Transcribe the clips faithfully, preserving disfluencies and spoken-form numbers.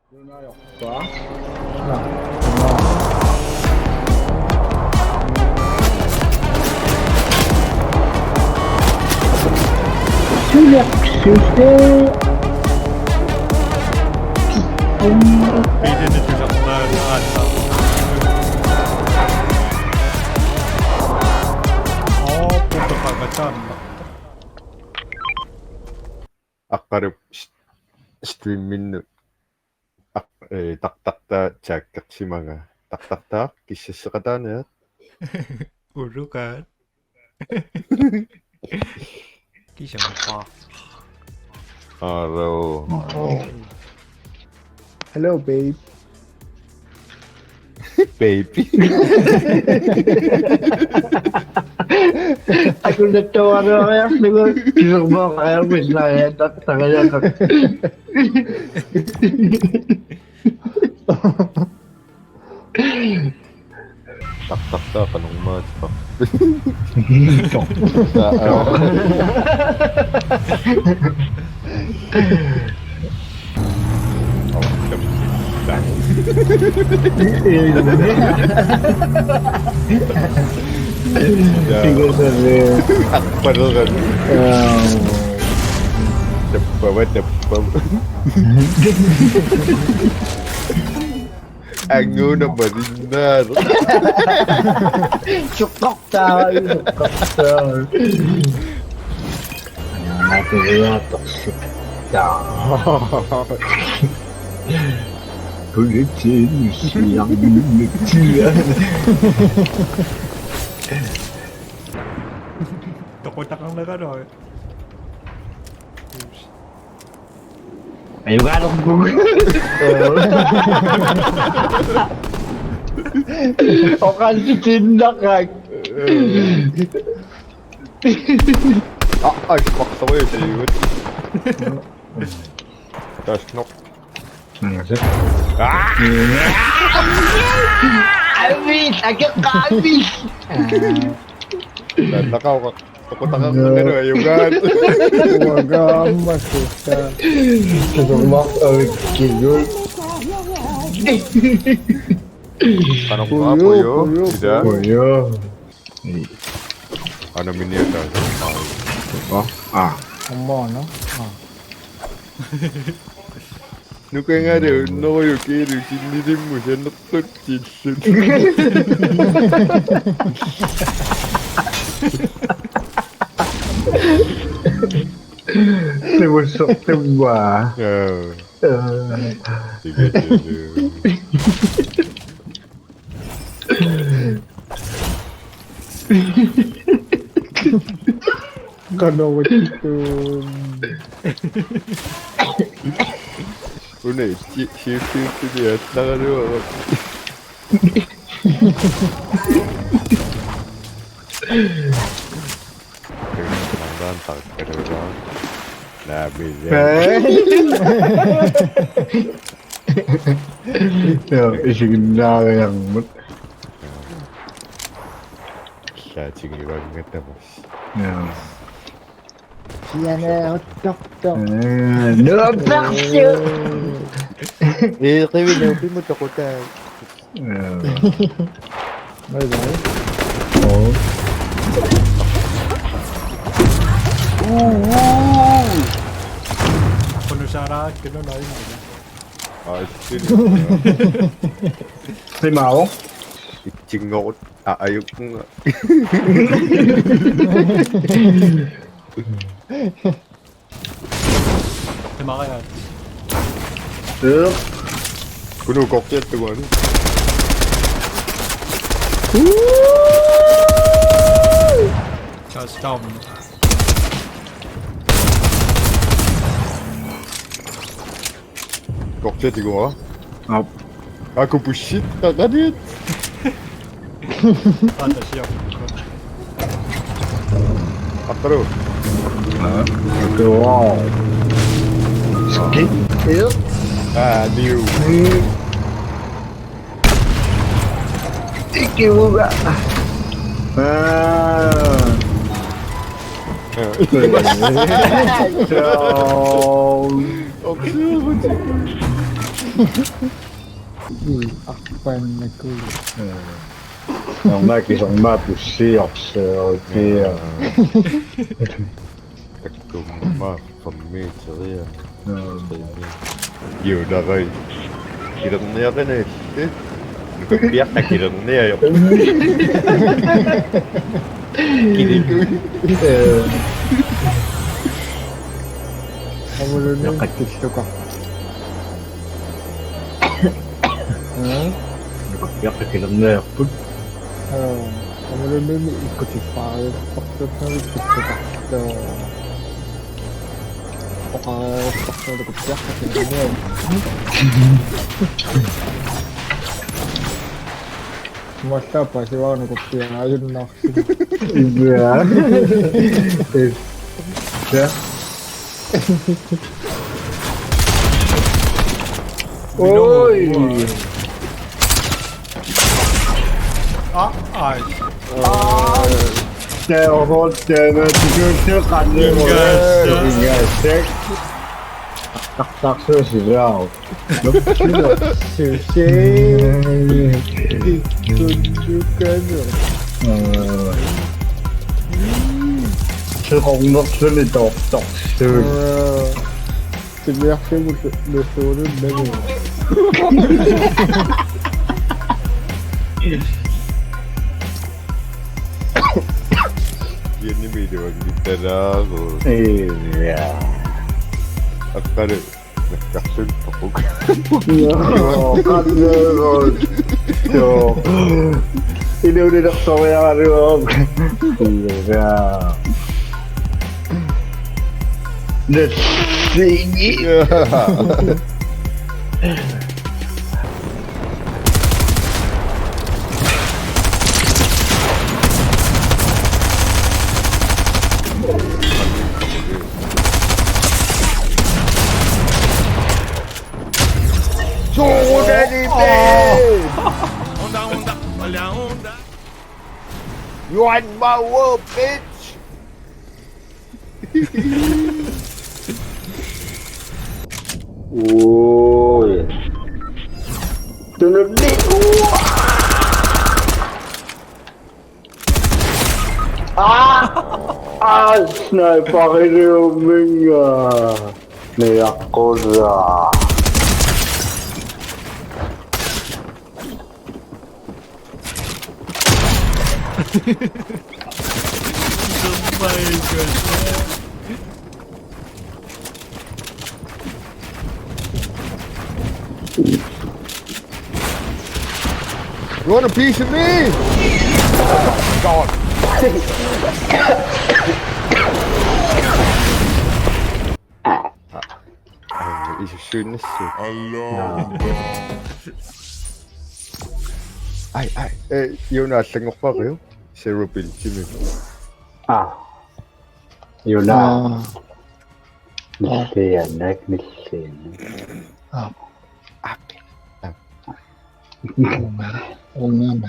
Piitini tusarnaagaanna. Oo, putoqangataannaq. Aqqalup st-, streaminnut aq-, ee, tartartaa taggersimanga. Tartartaa kissasseqataaniat. Ulukaat. Kisampa. Hello. Hello, babe. Baby. Aku natoa no ya, aku kisah mau kayak misal ya, tak tak ya tak. Tartartaa qanormaatsoq. Aa. Aqpalerani. Tappava, tappava. Anguuna malinnaavoq. Sukkaqtaa, sukkaqtaa. Anguuna periartorsiktaa. Politiinsiarnitsia. Toqutaqarnaqaluaq. Ajugaalerpugut. Oqaatigiinnaraq. Aa, ai, fuck, sorry, siivut. Taas nok. Avis, akeqqaavis. Naqaoqa. Toqutaqarnaqalu ajugaat. Uanga aamma sutta. Tusumaq avikkigul. Qanormaa puyo, puyo, ida. Puyo. Ana miniata. Ah. Ah. Ammana. Ah. Nukangalu unnorujuk kiilu sinnilimmut sanertutsillut. Simussortummaa. Jaa. Jaa. Tiga, tiga. Qanoq vittuun. Una itsi, siutsiutsili aallaraluaraq. Qimmannaantarkalugaa. Naamisa. Joo, isiginnaariarmut. Saatigivaannga tamassi. Joo. Siana ottortoq. Ee, nuapparsiu. Ee, qivinuupimut toqutaa. Ee. Bye bye. Oo. Uu, uu. Qunusaraakkununa imma. Aa, itsin. Qimaavoq. Itsinngorut. Aa, ajukkunga. Qimariaat. Ee. Kunu kortiattuguani. Touchdown. Kortiattuguara. Aap. Aku pushit, qaqaniit. Aana siap. Aqqalu. Aa. Ski. Aa, diu. Ikiuga. Aa. Aa. Joo. Oksiuguti. Ui, arpaannakulu. Normaak isormaap ussiorsuutia. Takkumma fammiiteria. Juudarai. Kilerniaqinilli. Nukappiaqqat kilerniajoq. Kilerniaq. Ee. Aammaluunniit nukappiaqqat killuka. Aa? Nukappiaqqat kilerniarput. Aa, aammaluunniit ikkutippaajuppaktuunnavik kittukartoo. Oqarussorsuulikkut piaqqat kilerniarput. Mallappa sivaanukuppiaajunnaarsi. Ja. Ja. Oi. Ah, ai. Täällä on täällä tytöt kanne. Inga. Inga. Tak tak tak. Seqornerluni toortorsuut. Timiarfiup nusuunut nagu. Jenny Mido angittaraaru. Ja. Aqqalu. Nakkarsullugu. Joo, qatleerut. Joo. Inuunilersoreeraluaruk. Joo. Nassigi. Soorunalimi! Onda, onda, onda, onda. Juan Mau, bitch! Oi. Tunulli. Uaa! Ah! Ah, sniperiuminga. Niaqqusaa. Oh my God. You want a piece of me? Oh my God. Ai, isussuinnassuuq. Ai, ai. Eh, Juna allanngorpariu. Zero build-imi. Ah. Juna. Ah. Nillianak, nillianak. Ah. Api. Api. Unga. Unga ma.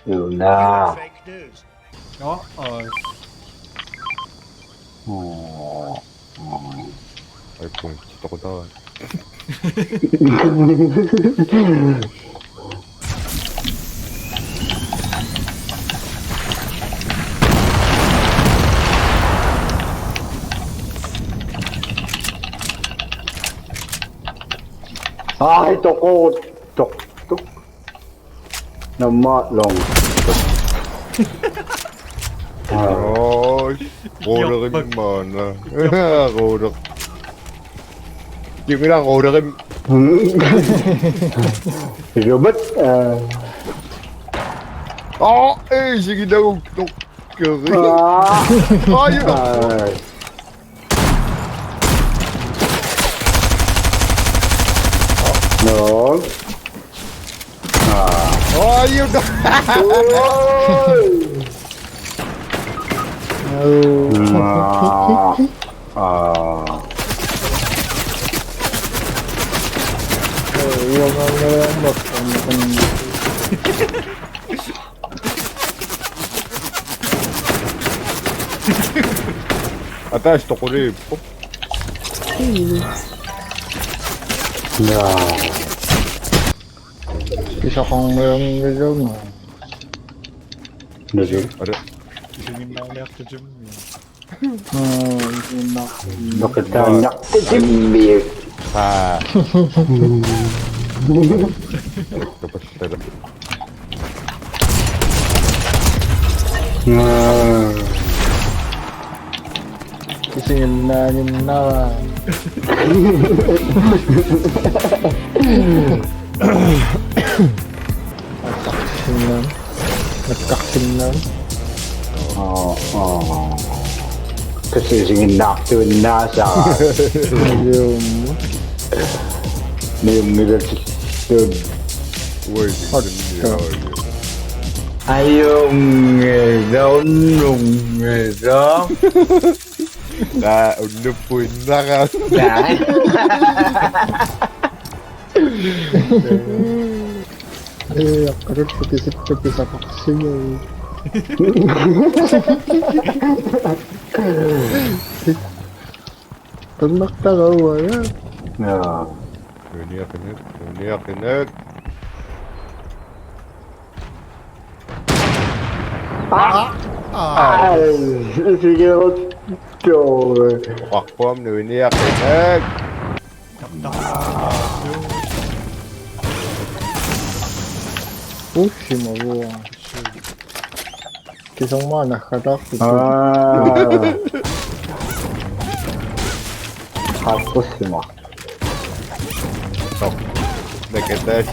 Juna. Aa, aa. Ai, punkt. Toqutaava. Ai, toqut. Toq, toq. Namma long. Oi, rolerimmaana. Roler. Jumila rolerim. Ilumut, eh. Oh, eh, sige daw. Tok, kere. Ah. Ah, yun. Ah. No. Ah. Oh, you got. Whoa. No. Ah. Ah. Uanga. Ataaseq toquliippoq. Jaa. Pisaqarniarniarlugu. Nasu. Are. Isiginnaarniartutimmi. Aa, isiginnaar-. Noqitaanniartutimmi. Aa. Tapallala. Aa. Isiginnaaginnarami. Nakkarsinnaan. Nakkarsinnaan. Aa, aa. Tassa isiginnaartuinnaasara. Ajum. Niungilatilluun. Uai, otta. Ajunngilaq, unnunngilaq. Aa, unnuppuinnara. Aa. Ee, aqqaluttu kisittu pisaqarsimagit. Tunnartaraua, ja. Jaa. Uniaqinak, uniaqinak. Aa! Aa! Ai, isigeruttu. Oqarpoq aamma uniaqinak. Ussima vua. Kisormaa naggataarput. Aa. Qaqqussima. Soq. Naggataas.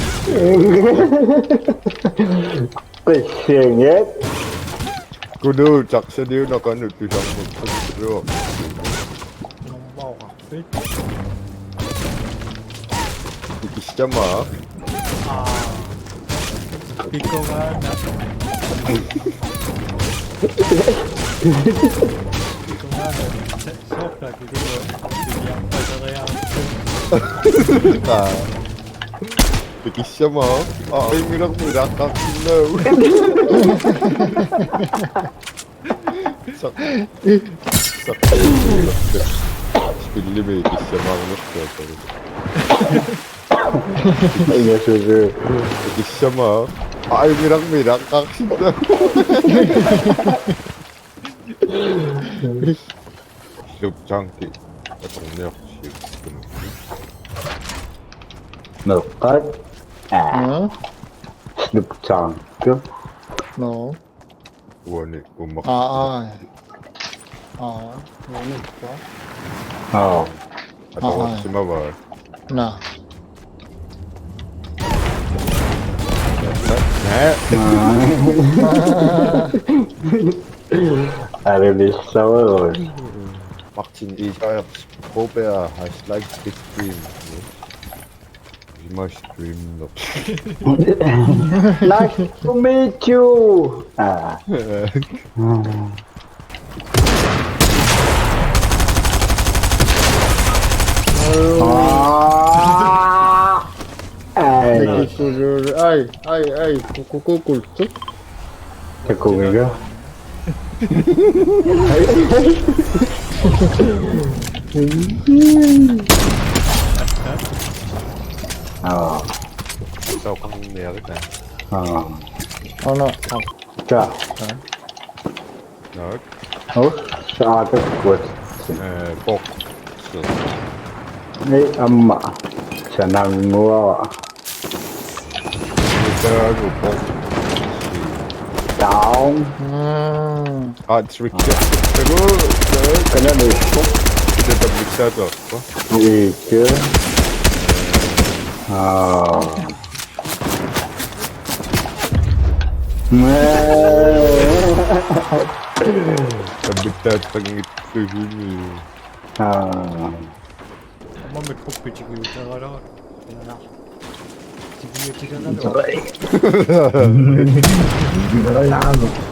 Qissinget. Kulu taxaliuna qanoq tusarnersoq. Nummer. Pikissamaaq. Aa. Pikkungaana. Pikkungaana. Se-, soorlu pikkunga-, pikkunga-, pikkunga-. Aa. Pikissamaaq. Aa, ajunngilaq, ilaaqqaarsinnaavugut. Soq. Soq. Spillimi kissamaarnertaa. Ingasuu. Kissamaaq. Ajunngilaq, ilaaqqaarsinnaavugut. Sluptanki. Atorniarsiuk. Meeqqat. Aa. Aa? Sluptanki. Nå. Uani ummaq. Aa, aa. Aa, uani ippa. Aa. Aa, aa. Atorsimavaa. Naa. Naa. Aa. Aalissavaa. Martin Isaac, Robert, has like this stream. Nice to meet you. Ah. Ah. Ai. Ai, ai, ai, kukukukultu. Takugiga. Aa. Soqarniarita. Aa. Ana. Ja. Nok. Oh, saatakkut. Eh, bok. Ni amma. Sananguara. Mitaagu bok. Down. Mm. Ah, trick. Tagu, tagu. Kana ni bok. Kita tak bisa tu. Apa? Iya. Ah. Tabitta tangittuhini. Aa. Aamma mikroppitigiuteralaa. Ina. Tigiutigiuteralaa.